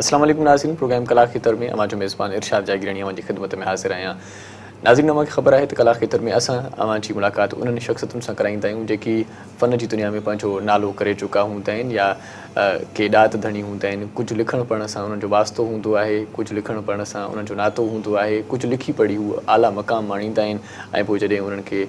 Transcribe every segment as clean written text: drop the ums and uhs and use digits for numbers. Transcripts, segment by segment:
السلام عليڪم ناظرين پروگرام ڪلا کيتر ۾ اوهان جو ميزبان ارشاد جاگيراڻي اوهان جي خدمت ۾ حاضر آهيان. ناظرين اوهان کي خبر آهي ته ڪلا کيتر ۾ اسان اوهان جي ملاقات انهن شخصيتن سان ڪرائيندا آهيون جيڪي فن جي دنيا ۾ پنهنجو نالو ڪري چڪا هوندا آهن يا ڪي ڏات ڌڻي هوندا آهن ڪجهه لکڻ پڙهڻ سان انهن جو واسطو هوندو آهي ڪجهه لکڻ پڙهڻ سان انهن جو ناتو هوندو آهي ڪجهه لکي پڙهي هو اعليٰ مقام ماڻيندا آهن ۽ پوء جڏهن انهن کي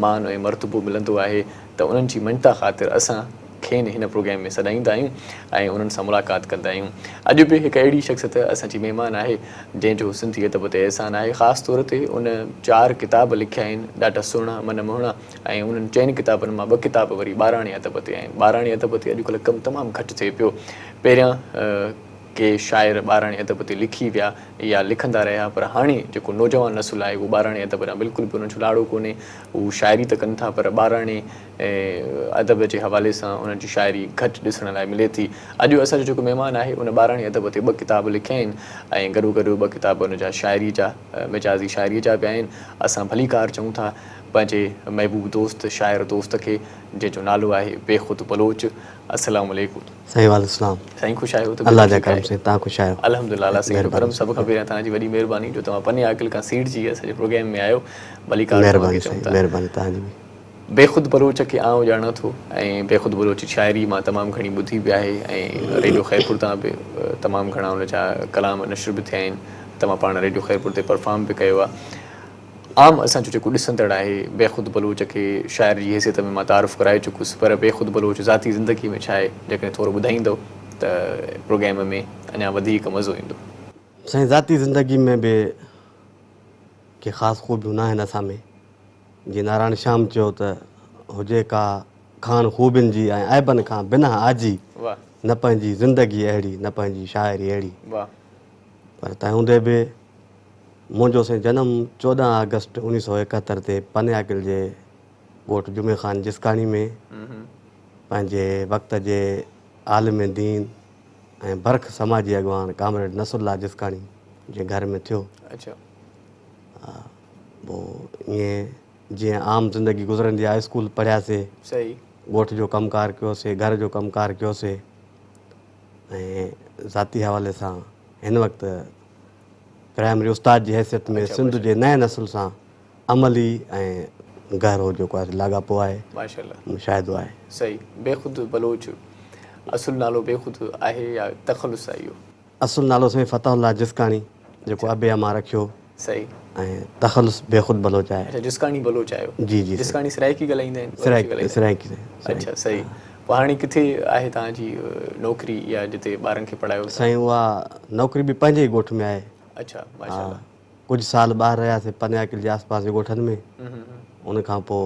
مان ۽ مرتبو ملندو آهي ته انهن جي مڃتا خاطر اسان کين هن پروگرام ۾ سڏائيندا آهيون ۽ انهن سان ملاقات ڪندا آهيون. اڄ به هڪ اهڙي شخصيت اسان جي مهمان آهي جنهن جو سنڌي ادب تي احسان آهي. خاص طور تي ان چار ڪتاب لکيا آهن ڏاڍا سهڻا من موهڻا ۽ انهن چئن ڪتابن مان ٻه ڪتاب وري ٻاراڻي ادب تي آهن. ٻاراڻي ادب تي اڄڪلهه ڪم تمام گهٽ ٿئي پيو. پهريان ڪي شاعر ٻاراڻي ادب تي لکي ويا يا لکندا رهيا پر هاڻي جيڪو نوجوان نسل آهي اهو ٻاراڻي ادب ڏانهن بلڪل به انهن جو لاڙو ڪونهي. هو شاعري ته ڪن ٿا پر ٻاراڻي ادب جي حوالي سان انهن جي شاعري گهٽ ڏسڻ لاء ملي ٿي. اڄ اسان جو جيڪو مهمان آهي ان ٻاراڻي ادب تي ٻه ڪتاب لکيا آهن ۽ گڏوگڏ ٻه ڪتاب ان جا شاعري جا مجازي شاعري جا به آهن. اسان ڀليڪار چئون ٿا پنهنجي محبوب دوست شاعر دوست کي جنهن جو نالو آهي بيخود بلوچ. السلام عليڪم. سائين وعليڪم السلام. سائين خوش آهيو طبيعت الله جا ڪرم سائين توهان خوش آهيو. الحمدلله الله سائين جو ڪرم سڀ کان پهريان توهان جي وڏي مهرباني جو توهان پني عاقل کان سيڙجي اسان جي پروگرام ۾ آيو ڀليڪار توهان کي چئون ٿا. مهرباني توهان جي به. بيخود بلوچ کي آئون ڄاڻان ٿو ۽ بيخود بلوچ جي شاعري مان تمام گهڻي ٻڌي به آهي ۽ ريڊيو خيرپور تان به تمام گهڻا ان جا ڪلام نشر به ٿيا آهن توهان پاڻ ريڊيو خيرپور تي پرفارم به ڪيو آهي عام اسان جو جيڪو ڏسندڙ آهي بيخود بلوچ کي شاعر جي حيثيت ۾ مان تعارف ڪرائي چڪس پر بيخود بلوچ ذاتي زندگي ۾ ڇا آهي جيڪڏهن ٿورو ٻڌائيندؤ ته پروگرام ۾ اڃا وڌيڪ مزو ايندو. سائين ذاتي زندگي ۾ به ڪي خاص خوبيون ناهن اسان ۾. جيئن نارائڻ شيام چيو ته هجي ڪا کاڻ خوبين جي ۽ عيبن کان بنهه آجي، نه پنهنجي زندگي اهڙي نه پنهنجي شاعري اهڙي. پر تنهن هوندي به منهنجو سائين جنم 14 آگسٽ 1971 تي پني عاقل جي ڳوٺ جمعي خان جسڪاڻي ۾ پنهنجي وقت جي عالم دين ۽ برک سماجي اڳواڻ ڪامريڊ نصرالله جسڪاڻي جي گهر ۾ ٿيو. پوء ائين جيئن عام زندگي گذرندي آهي اسڪول پڙهياسي، ڳوٺ جو ڪم ڪار ڪيوسي، گهر جو ڪم ڪار ڪيوسي ۽ ذاتي حوالي سان هن وقت پرائمري استاد جي حيثيت ۾ سنڌ جي نئين نسل سان عملي ۽ گهرو جيڪو آهي لاڳاپو آهي، مشاهدو آهي. صحيح. بيخود بلوچ اصل نالو بيخود آهي يا تخلص آهي اهو؟ اصل نالو سائين فتح الله جسڪاڻي جيڪو ابي امان رکيو صحيح ۽ تخلص بيخود بلوچ آهي. اڇا جسڪاڻي بلوچ آهيو. جي جي جسڪاڻي سرائيڪي ڳالهائيندا آهن؟ سرائيڪي سرائيڪي اڇا صحيح پوء هاڻي ڪٿي آهي توهان جي نوڪري يا جتي ٻارن کي پڙهايو ٿا؟ سائين اها نوڪري به پنهنجي ئي ڳوٺ ۾ آهي. اڇا ماشاءالله. ڪجهه سال ٻاهر رهياسين پني عاقل جي آس پاس جي ڳوٺن ۾ ان کان پوء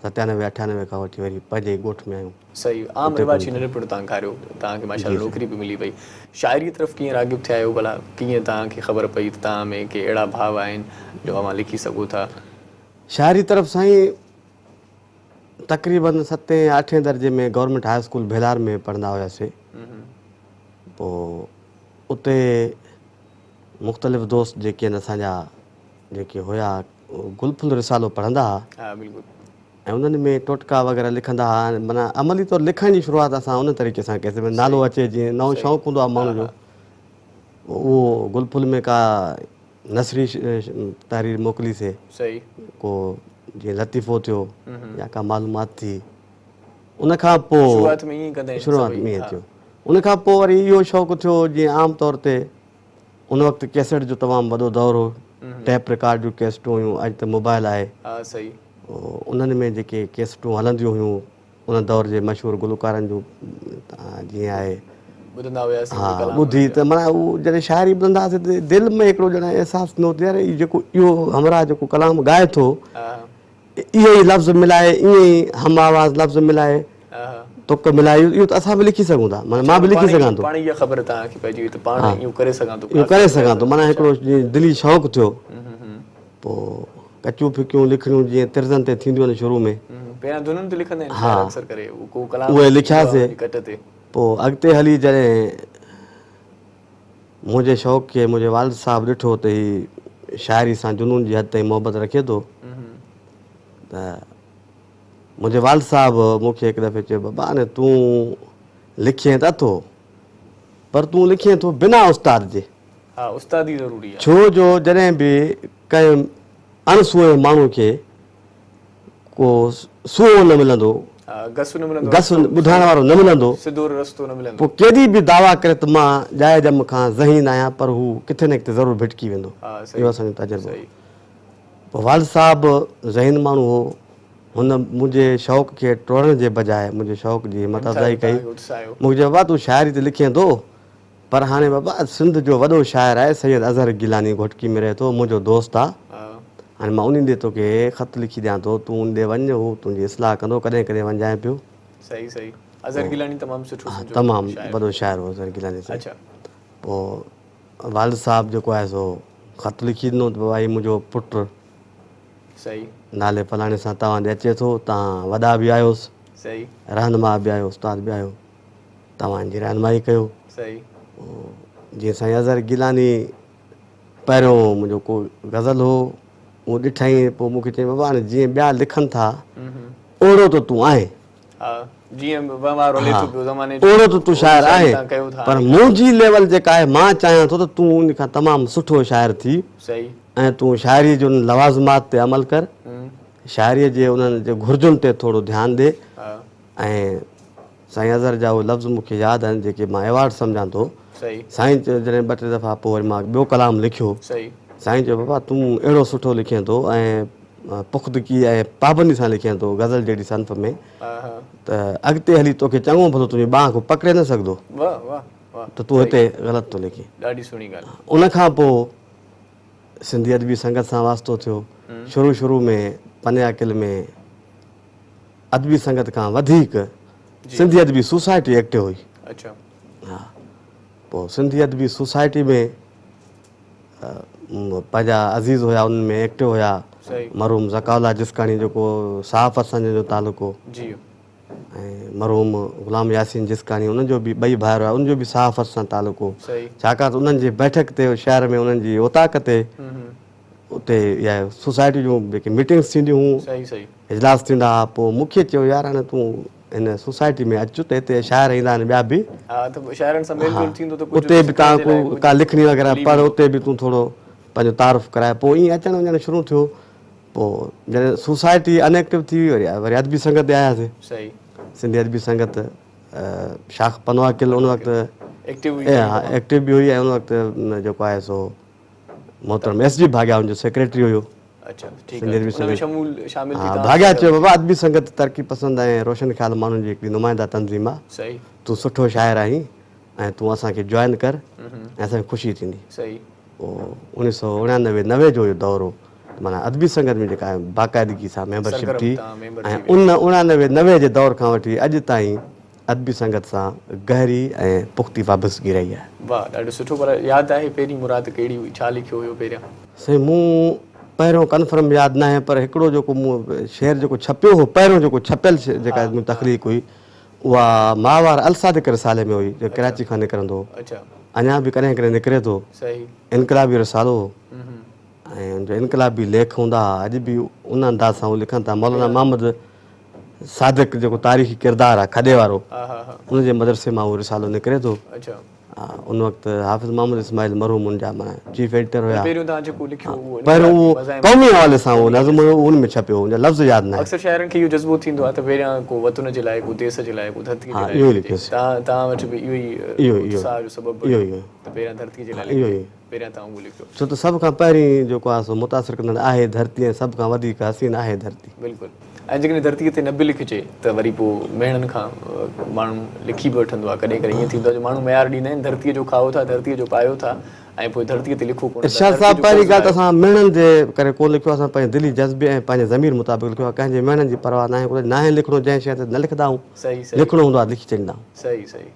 ستيانوي اٺيانوي کان وٺي وري پنهنجي ئي ڳوٺ ۾ آهيون. صحيح عام رواجي ننڍپڻ توهان گهاريو توهان کي ماشاءالله نوڪري به ملي وئي شاعري طرف ڪيئن راغب ٿيا آهيو ڀلا ڪيئن توهان کي خبر پئي ته توهان ۾ ڪي اهڙا ڀاو آهن جو اوهان لکي سگهو ٿا. شاعري طرف سائين تقريبن ستين يا اٺين درجي ۾ گورنمينٽ هاء اسڪول ڀيلار ۾ پڙهندا هياسي پوء اتي مختلف دوست جيڪي آهن اسان جا جيڪي هيا گل ڦل رسالو پڙهندا ها ها بلڪل. ۽ انهن ۾ ٽوٽڪا وغيره لکندا ها معنيٰ عملي طور لکڻ جي شروعات اسان ان طريقي سان ڪئي سين نالو اچي جيئن نئون شوق هوندو آهي ماڻهو جو اهو گل ڦل ۾ ڪا نثري تحرير موڪلي سي ڪو جيئن لطيفو ٿيو يا ڪا معلومات ٿي ان کان پوء شروعات ۾ ائين ڪندا آهن شروعات ۾ ائين ٿيو ان کان پوء وري اهو شوق ٿيو جيئن عام طور تي ان وقت ڪيسٽ جو تمام وڏو دور هو ٽيپ رڪارڊ جون ڪيسٽون هيون اڄ ته موبائل آهي ها صحيح. انهن ۾ جيڪي ڪيسٽون هلنديون هيون ان دور جي مشهور گلوڪارن جون جيئن آهي ٻڌندا هياسين ها ٻڌي ته معنيٰ هو جڏهن شاعري ٻڌندا هئاسين ته دل ۾ هڪڙو ڄڻ احساس ٿيندو هو ته يار هي جيڪو اهو همراهه جيڪو ڪلام ڳائي ٿو اهي ئي لفظ ملائي ائين ئي هم آواز لفظ ملائي تڪ ملائي اهو ته اسان به لکي سگهون ٿا معنيٰ مان به لکي سگهان ٿو. پاڻ اها خبر توهان کي پئجي وئي ته پاڻ اهو ڪري سگهان ٿو. اهو ڪري سگهان ٿو معنيٰ هڪڙو دلي شوق ٿيو پوء ڪچيون ڦڪيون لکڻيون جيئن طرزن تي ٿينديون آهن شروع ۾. پهريان ڌنن تي لکندا آهن شاعر اڪثر ڪري ڪو ڪلام اهي لکياسي پوء اڳتي هلي جڏهن منهنجي شوق کي منهنجي والد صاحب ڏٺو ته هي شاعري سان جنون جي حد تائين محبت رکي ٿو ته منهنجي والد صاحب مون کي هڪ دفعي چيو بابا هاڻي تون لکين ته اٿو پر تون لکين ٿو بنا استاد جي. ها استادي ضروري آ. ڇو جو جڏهن به ڪنهن اڻ سونهين ماڻهو کي ڪو سونهون نه ملندو، گس نه ملندو، گس ٻڌائڻ وارو نه ملندو، سڌو رستو نه ملندو، پوء ڪيڏي به دعويٰ ڪري ته مان ڄائي ڄم کان ذهين آهيان پر هو ڪٿي نه ڪٿي ضرور ڀٽڪي ويندو. اهو اسان جو تجربو هو. پوء والد صاحب ذهين ماڻهو هو، هن منهنجي شوق کي ٽوڙڻ جي بجاء منهنجي شوق جي همت افزائي ڪئي. مون کي چيو بابا تون شاعري ته لکين ٿو پر هاڻي بابا سنڌ جو وڏو شاعر آهي سيد اظهر گيلاني گهوٽڪي ۾ رهي ٿو منهنجو دوست آ هاڻي مان انهي ڏي توکي خط لکي ڏيان ٿو تون ان ڏي وڃ هو تنهنجي اصلاح ڪندو ڪڏهن ڪڏهن وڃجانء پيو. صحيح صحيح اظهر گيلاني تمام سٺو سنڌ جو تمام وڏو شاعر هو اظهر گيلاني صاحب. اڇا. پوء والد صاحب جيڪو آهي سو خط لکي ڏنو ته بابا هي منهنجو پٽ صحيح. نالي فلاڻي سان توهان ڏي اچي ٿو توهان وڏا به آهيوس صحيح. رهنما به آهيو استاد به آهيو. توهان جي رهنمائي ڪيو. صحيح. جيئن سائين اظهر گيلاني پهريون منهنجو ڪو غزل هو اهو ڏٺائين پوء مون کي چيائين بابا هاڻي جيئن ٻيا لکن ٿا اوهڙو ته تون آهين. ها جيئن وهنوار هلي ٿو پيو زماني جو اوهڙو ته تون شاعر آهين پر منهنجي ليول جيڪا آهي مان چاهيان ٿو ته تون ان کان تمام سٺو شاعر ٿي صحيح. ۽ تون شاعري جي انهن لوازمات تي عمل ڪر شاعري جي انهن جي گهرجن تي ٿورو ڌيان ڏي ۽ سائين اظهر جا اهي لفظ مون کي ياد آهن جيڪي مان ايوارڊ سمجهان ٿو. سائين چيو جڏهن ٻه ٽي دفعا پوء وري مان ٻيو ڪلام لکيو. سائين چيو بابا تون اهڙو سٺو لکين ٿو ۽ پختگي ۽ پابندي سان لکين ٿو غزل جهڙي صنف ۾ ته اڳتي هلي توکي چڱو ڀلو تنهنجي ٻانهن ڪو پڪڙي نه سگهندو ته تون هتي غلط ٿو لکين. ان کان پوء سنڌي ادبي سنگت سان واسطو ٿيو. شروع شروع ۾ پني عاقل ۾ ادبي سنگت کان وڌيڪ سنڌي ادبي سوسائٽي ايڪٽو هئي. اڇا. ها پوء سنڌي ادبي سوسائٽي ۾ پنهنجا عزيز هيا انهن ۾ ايڪٽو هيا مرحوم ذڪاء الله جسڪاڻي جيڪو صحافت سان جنهن جو تعلق هو جي ۽ مرحوم غلام ياسين جسڪاڻي انهن جو به ٻئي ڀائر هيا انهن جو به صحافت سان تعلق هو ڇاڪاڻ ته انهن جي بيٺڪ تي شهر ۾ انهن جي اوطاق تي اتي اها سوسائٽي جون جيڪي ميٽنگس ٿينديون هيون صحيح صحيح. اجلاس ٿيندا ها پوء مون کي چيو يار هاڻي تون هن سوسائٽي ۾ اچ ته هتي شاعر ايندا آهن ٻيا به ها ته شاعرن سان ميل جول ٿيندو ته ڪجهه اتي به تان ڪو ڪا لکڻي وغيره پڙهه اتي به تون ٿورو پنهنجو تعارف ڪرائي پوء ائين اچڻ وڃڻ شروع ٿيو پوء جڏهن سوسائٽي ان ايڪٽو ٿي وئي وري وري ادبي سنگت تي آياسين صحيح. سنڌي ادبي سنگت شاخ پنوعاقل ان وقت ايڪٽو هئي ايڪٽو به هئي ۽ ان وقت جيڪو آهي سو محترم ايس جي ڀاڳيا ان جو سيڪريٽري هيو. اڇا ٺيڪ آ ان ۾ شمول شامل ٿي ها ڀاڳيا چيو بابا ادبي سنگت ترقي پسند ۽ روشن خيال ماڻهن جي هڪڙي نمائنده تنظيم آ صحيح تون سٺو شاعر آهين ۽ تون اسان کي جوائن ڪر ۽ اسان کي خوشي ٿيندي. صحيح. پوء اوڻيهه سؤ اڻانوي نوي جو اهو دور هو معنيٰ ادبي سنگت ۾ جيڪا باقاعدگي سان ميمبرشپ ٿي ۽ ان اڻانوي نوي جي دور کان وٺي اڄ تائين ادبي سنگت سان گهري ۽ پختي وابستگي رهي آهي. واھ ڏاڍو سٺو پر ياد آهي پهرين مراد ڪهڙي هئي ڇا لکيو هيو پهريان؟ سائين مون پهريون ڪنفرم ياد ناهي پر هڪڙو جيڪو مون شعر جيڪو ڇپيو هو پهريون جيڪو ڇپيل جيڪا منهنجي تخليق هئي اها ماهوار الصادق رسالي ۾ هئي جيڪو ڪراچي کان نڪرندو هو اڃا به ڪڏهن ڪڏهن نڪري ٿو انقلابي رسالو هو ۽ ان جا انقلابي ليک هوندا هئا اڄ به ان انداز سان هو لکن ٿا مولانا محمد صادق جيڪو تاريخي ڪردار آهي کڏي وارو ان جي مدرسي مان اهو رسالو نڪري ٿو. ان وقت حافظ محمد اسماعيل مرحوم ان جا معنيٰ چيف ايڊيٽر هيا. پهريون توهان جيڪو لکيو اهو پهريون اهو قومي حوالي سان اهو نظم هيو اهو ان ۾ ڇپيو هو ان جا لفظ ياد ناهن. اڪثر شاعرن کي اهو جذبو ٿيندو آهي ته پهريان ڪو وطن جي لاء ڪو ديس جي لاء ڪو ڌرتي جي لاء اهو ئي لکيوسين. توهان وٽ به اهو ئي اتساهه جو سبب بڻيو ته پهريان ڌرتي جي لاء لکجي. پهريان توهان اهو لکيو. ڇو ته سڀ کان پهرين جيڪو آهي سو متاثر ڪندڙ آهي ڌرتي ۽ سڀ کان وڌيڪ حسين آهي ڌرتي. بلڪل ۽ جيڪڏهن ڌرتيء تي نه به لکجي ته وري پوء مهڻن کان ماڻهو لکي به وٺندو آهي. ڪڏهن ڪڏهن ائين ٿيندو آهي جو ماڻهو ميار ڏيندا آهن ڌرتيء جو کائو ٿا، ڌرتيء جو پايو ٿا ۽ پوء ڌرتيء تي لکو ڪونه ٿا. ارشاد ڌرتيء صاحب جو پهرين قرض ڳالهه ته لاهيو. اسان مهڻن جي ڪري ڪونه لکيو اسان پنهنجي دلي جذبي ۽ پنهنجي ضمير مطابق لکيو آهي ڪنهن جي مهڻن جي پرواهه ناهي ناهي لکڻو جنهن شيء تي نه لکندا آهيون صحيح صحيح. لکڻو هوندو آهي لکي ڇڏيندا آهيون. صحيح صحيح.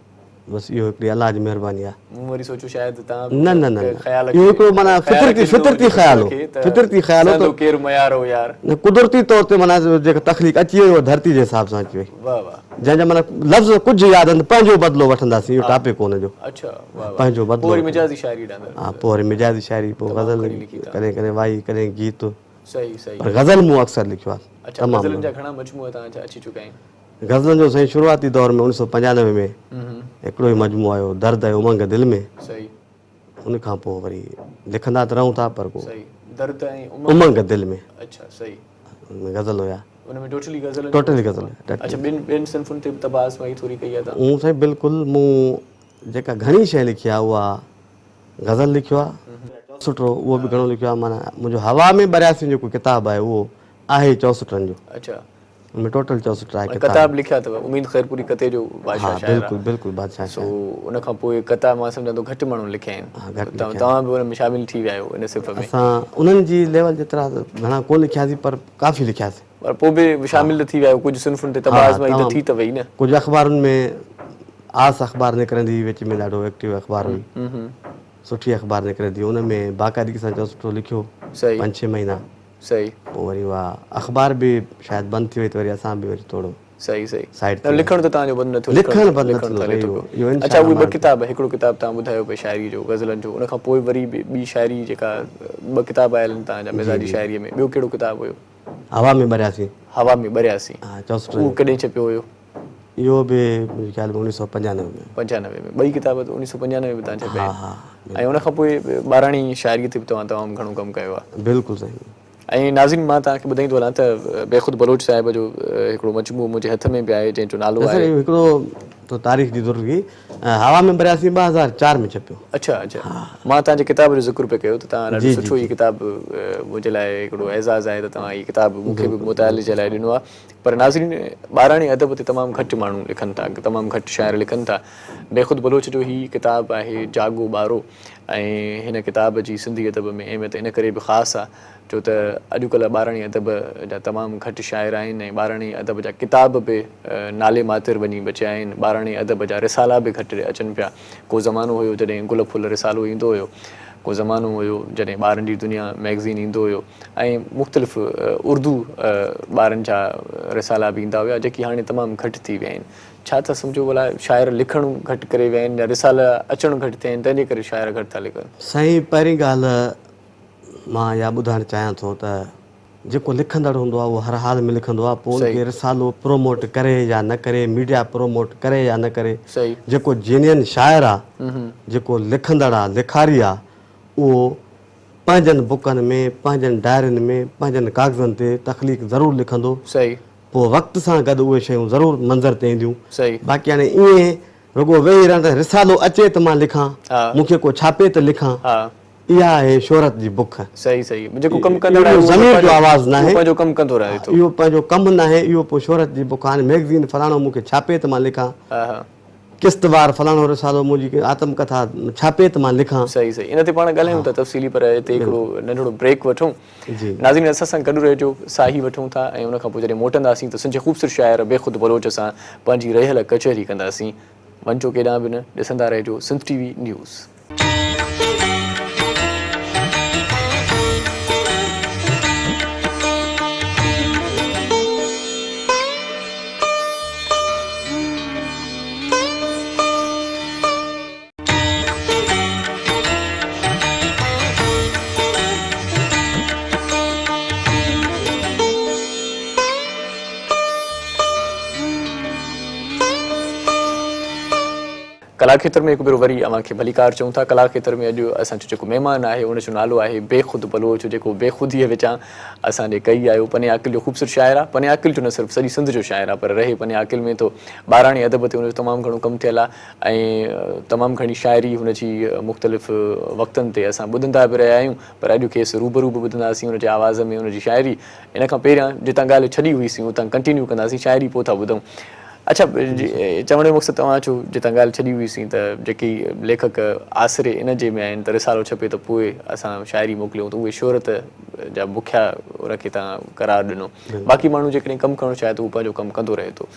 بس اهو هڪڙي الله جي مهرباني آهي. مون وري سوچيو شايد توهان نه نه نه به خيال اهو هڪڙو معنيٰ فطرتي فطرتي خيال هو فطرتي خيال هو ته ڪير ميار هو يار. نه قدرتي طور تي معنيٰ جيڪا تخليق اچي وئي اها ڌرتي جي حساب سان اچي وئي. واه واه. جنهن جا معنيٰ لفظ ڪجهه ياد آهن ته پنهنجو بدلو وٺنداسين اهو ٽاپڪ هو ان جو. اڇا واه واه. پنهنجو بدلو. پوء وري مجازي شاعري ڏانهن. ها پوء وري مجازي شاعري پوء غزل ڪڏهن ڪڏهن وائي ڪڏهن گيت. صحيح صحيح. پر غزل مون اڪثر لکيو آهي. اڇا غزلن جا گهڻا مجموعا توهان جا اچي چڪا آهن؟ غزلن جو سائين شروعاتي دور ۾ 1995 ۾ هڪڙو ئي مجموعو آيو درد ۽ امنگ دل ۾. صحيح. ان کان پوء وري لکندا ته رهون ٿا پر ڪو. صحيح درد ۽ امنگ دل ۾. اڇا صحيح. ان ۾ غزل هيا. ان ۾ ٽوٽلي غزل. ٽوٽلي غزل هيا. اڇا ٻين ٻين صنفن تي به طبع آزمائي ٿوري ڪئي آهي توهان؟ مون سائين بلڪل مون جيڪا گهڻي شيء لکي آهي اها غزل لکيو آهي. چوسٽرو اهو به گهڻو لکيو آهي معنيٰ منهنجو هوا ۾ ٻرياسين جيڪو ڪتاب آهي اهو آهي چوسٽرن جو. اڇا. ان ۾ ٽوٽل چوسٽرا آهي ڪتاب. قطعا به لکيا اٿو. اميد خيرپوري قطعي جو بادشاهه شاعر آهي. بلڪل بلڪل بادشاهه شاعر. سو ان کان پوء قطعا مان سمجهان ٿو گهٽ ماڻهن لکيا آهن. ها گهٽ لکيا آهن. توهان به ان ۾ شامل ٿي ويا آهيو ان صف ۾. اسان انهن جي ليول جيترا ته گهڻا ڪونه لکياسين پر ڪافي لکياسين. پر پوء به شامل ته ٿي ويا آهيو ڪجهه صنفن تي طبع آزمائي ته ٿي ته وئي نه. ڪجهه اخبارن ۾ آس اخبار نڪرندي هئي وچ ۾ ڏاڍو ايڪٽو اخبار هئي. سٺي اخبار نڪرندي هئي ان ۾ باقاعدگي سان چوسٽرو لکيو پنج ڇهه مهينا. صحيح. پوء وري اها اخبار به شايد بند ٿي وئي ته وري اسان به وري ٿورو صحيح صحيح سائيڊ ٿي لکڻ ته توهان جو بند نه ٿيو لکڻ بند نه ٿيو اهو اهو اڇا اهي ٻه ڪتاب هڪڙو ڪتاب توهان ٻڌايو پئي شاعري جو غزلن جو ان کان پوء وري به ٻي شاعري جيڪا ٻه ڪتاب آيل آهن توهان جا مزاجي شاعري ۾ ٻيو ڪهڙو ڪتاب هيو؟ هوا ۾ ٻرياسين. هوا ۾ ٻرياسين. ها چوسٽرن اهو ڪڏهن ڇپيو هيو؟ اهو به منهنجي خيال ۾ 1995 ۾. 95 ۾ ٻئي ڪتاب ته 1995 ۾ توهان ڇپيا آهن. ۽ ان کان پوء ٻاراڻي شاعريء تي به توهان تمام گهڻو ڪم ڪيو آهي. بلڪل سائين. ۽ ناظرين مان توهان کي ٻڌائيندو هلان ته بيخود بلوچ صاحب جو هڪڙو مجموعو منهنجي هٿ ۾ به آهي جنهن جو نالو آهي. هڪڙو ته تاريخ جي درستگي هوا ۾ ٻرياسين 2004 ۾ ڇپيو. اڇا اڇا مان توهان جي ڪتاب جو ذڪر پئي ڪيو ته توهان ڏاڍو سٺو هي ڪتاب منهنجي لاء هڪڙو اعزاز آهي ته توهان هي ڪتاب مون کي به مطالعي جي لاء ڏنو آهي. پر ناظرين ٻاراڻي ادب تي تمام گهٽ ماڻهو لکن ٿا تمام گهٽ شاعر لکن ٿا. بيخود بلوچ جو هي ڪتاب آهي جاڳو ٻارو ۽ هن ڪتاب جي سنڌي ادب ۾ اهميت ان ڪري به خاص آ ڇو ته اڄڪلهه ٻاراڻي ادب جا تمام گهٽ شاعر آهن ۽ ٻاراڻي ادب جا ڪتاب به نالي ماتر وڃي بچيا آهن ٻاراڻي ادب جا رسالا به گهٽ اچن پيا ڪو زمانو هيو جڏهن گل ڦل رسالو ايندو هيو ڪو زمانو هيو جڏهن ٻارن جي دنيا مئگزين ايندو هيو ۽ مختلف اردو ٻارن جا رسالا به ايندا هيا جيڪي هاڻي تمام گهٽ ٿي ويا آهن. ڇا ٿا سمجهو ڀلا شاعر لکڻ گهٽ ڪري ويا آهن يا رسالا اچڻ گهٽ ٿيا آهن تنهن جي ڪري شاعر گهٽ ٿا لکن؟ سائين پهرين ڳالهه مان اها ٻڌائڻ چاهيان ٿو ته جيڪو لکندڙ هوندو آهي اهو هر حال ۾ لکندو آهي پوء ان کي رسالو پروموٽ ڪري يا نه ڪري ميڊيا پروموٽ ڪري يا نه ڪري جيڪو جينين شاعر آهي جيڪو لکندڙ آهي لکاري آهي اهو پنهنجن بڪن ۾، پنهنجن ڊائرين ۾، پنهنجن ڪاغذن تي تخليق ضرور لکندو. پوء وقت سان گڏ اهي شيون ضرور منظر تي اينديون. باقي هاڻي ائين رڳو ويهي رهڻ ته رسالو اچي ته مان لکان، مون کي ڪو ڇاپي ته لکان، اها آهي شهرت جي بک. اهو ضمير جو آواز ناهي. اهو پنهنجو ڪم ناهي، اهو پوء شهرت جي بک آهي. هاڻي مئگزين فلاڻو مون کي ڇاپي ته مان لکان. قسط وار فلاڻو رسالو منهنجي آتم ڪٿا ڇاپي ته مان لکان. صحيح صحيح ان تي پاڻ ڳالهايون ٿا تفصيلي پر هتي هڪڙو ننڍڙو بريڪ وٺون. ناظرين اسان سان گڏ رهجو ساهي وٺون ٿا ۽ ان کان پوء جڏهن موٽنداسين ته سنڌ جي خوبصورت شاعر بيخود بلوچ سان پنهنجي رهيل ڪچهري ڪنداسين. وڃجو ڪيڏانهن به نه ڏسندا رهجو سنڌ ٽي وي نيوز. ڪلا کيتر ۾ هڪ ڀيرو وري اوهان کي ڀليڪار چئون ٿا. ڪلا کيتر ۾ اڄ اسان جو جيڪو مهمان آهي ان جو نالو آهي بيخود بلوچ جيڪو بيخوديء وچان اسان ڏي ڪهي آيو. پني عاقل جو خوبصورت شاعر آهي. پني عاقل جو نه صرف سڄي سنڌ جو شاعر آهي پر رهي پني عاقل ۾ ٿو. ٻاراڻي ادب تي هن جو تمام گهڻو ڪم ٿيل آهي ۽ تمام گهڻي شاعري هن جي مختلف وقتن تي اسان ٻڌندا به رهيا آهيون پر اڄ کيس روبرو به ٻڌنداسين هن جي آواز ۾ هن جي شاعري. ان کان پهريان جتان ڳالهه ڇڏي هئي سين اتان ڪنٽينيو ڪنداسين شاعري پوء ٿا ٻڌون. اڇا چوڻ جو مقصد توهان جو جتان ڳالهه ڇڏي هئي سين ته جيڪي ليکڪ آسري ان جي ۾ آهن ته رسالو ڇپي ته پوء اسان شاعري موڪليون ته اهي شهرت جا بکيا ان کي توهان قرار ڏنو باقي ماڻهو جيڪڏهن ڪم ڪرڻ چاهي ته اهو پنهنجو ڪم ڪندو رهي ٿو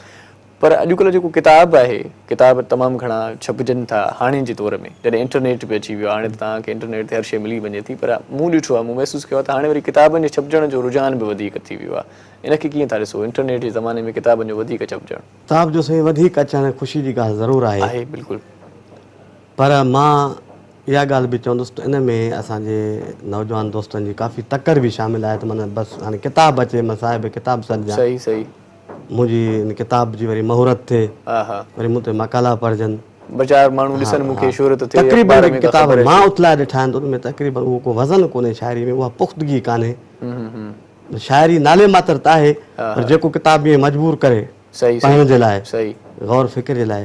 پر اڄڪلهه جيڪو ڪتاب آهي ڪتاب تمام گهڻا ڇپجن ٿا هاڻي جي دور ۾ جڏهن انٽرنيٽ به اچي ويو آهي هاڻي ته توهان کي انٽرنيٽ تي هر شيء ملي وڃي ٿي پر مون ڏٺو آهي مون محسوس ڪيو آهي ته هاڻي وري ڪتابن جي ڇپجڻ جو رجحان به وڌيڪ ٿي ويو آهي ان کي ڪيئن ٿا ڏسو انٽرنيٽ جي زماني ۾ ڪتابن جو وڌيڪ ڇپجڻ؟ ڪتاب جو سائين وڌيڪ اچڻ خوشي جي ڳالهه ضرور آهي. آهي بلڪل. پر مان اها ڳالهه به چوندس ته ان ۾ اسان جي نوجوان دوستن جي ڪافي تڪڙ به شامل آهي ته معنيٰ بس هاڻي ڪتاب اچي مان صاحب ڪتاب سڏجان. صحيح صحيح. منهنجي ان ڪتاب جي وري مهورت ٿئي، وري مون تي مقالا پڙهجن. ٻه چار ماڻهو ڏسن مون کي شهرت ٿئي، تقريبن اخبار جيڪي ۾ ڪا ڪتاب خبر مان اچي. اٿلائي ڏٺا آهن ته ان ۾ تقريبن اهو ڪو وزن ڪونهي شاعري ۾ اها پختگي ڪانهي. شاعري نالي ماتر ته آهي پر جيڪو ڪتاب ائين مجبور ڪري پڙهڻ جي لاء، غور فڪر جي لاء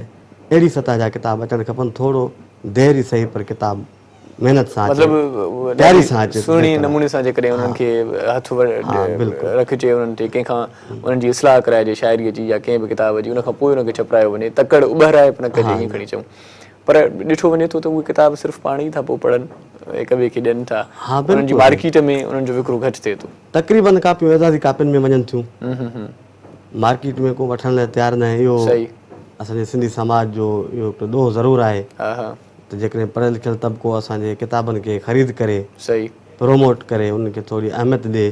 اهڙي سطح جا ڪتاب اچڻ کپن. ٿورو دير ئي سهي پر ڪتاب محنت سان اچي، مطلب تياري سان اچي ته سهڻي بهتر آهي. نموني سان جيڪڏهن انهن کي هٿ بلڪل. رکجي انهن تي ڪنهن کان انهن جي اصلاح ڪرائجي شاعريء جي يا ڪنهن به ڪتاب جي ان کان پوء ان کي ڇپرايو وڃي تڪڙ اٻهرائپ نه ڪجي ائين کڻي چئون پر ڏٺو وڃي ٿو ته اهي ڪتاب صرف پاڻ ئي ٿا پوء پڙهن هڪ ٻئي کي ڏين ٿا انهن جي مارڪيٽ ۾ انهن جو وڪرو گهٽ ٿئي ٿو. تقريبن ڪاپيون اعزازي ڪاپين ۾ وڃن ٿيون مارڪيٽ ۾ ڪو وٺڻ لاء تيار ناهي اهو اسان جي سنڌي سماج جو اهو هڪڙو ڏوهه ضرور آهي ته جيڪڏهن پڙهيل لکيل طبقو اسان جي ڪتابن کي خريد ڪري پروموٽ ڪري انهن کي ٿوري اهميت ڏي